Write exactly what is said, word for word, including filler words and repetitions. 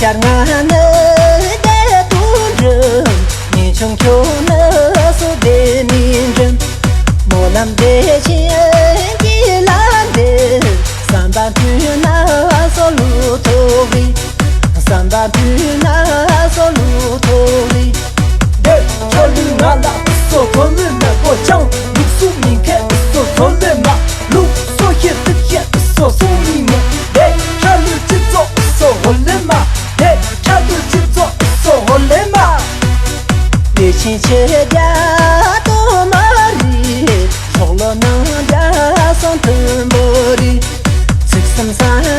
ཡར་ང་ནི་བདེ་དོན་འགྲིམ། ངེས་འབྱུང་ཁྱོད་ནི་སོ་བདེ་མི་འགྲིམ། སྨོན་ལམ་བདེ་ཆེན་གྱི་ལམ་འདི། བསམ་པ་མཐུན་ན་སོ་ལུ་ཐོག་རེད། བསམ་པ་མཐུན་ན་སོ་ལུ་ཐོག་རེད། འདི་ཆ་ལུས་ང་ལ་སོ་ཐོག་ལུས་མེད་པོ་ཅང་། ལུགས་སྲོལ་མི་མཁས་སོ་ཐོག་ལུས་མ། ལུགས་སྲོལ་ཤེས་ཚིག་ཤེས་སོ་སྲུང་མི་མེད། དེ་ཆ་ལུས་སྤྱི་ཚོགས་སོ་འོ་ལེ་མ། དེ་ཆ་ལུས་སྤྱི་ཚོགས་སོ་འོ་ལེ་མ། ལས་ཆེན་ཆེ་རྒྱ་དོ་མ་རི། ཤོག་ལོ་ནང་རྒྱ་སང་མཐུན་པོ་རི། ཚིག་གསུམ་སང་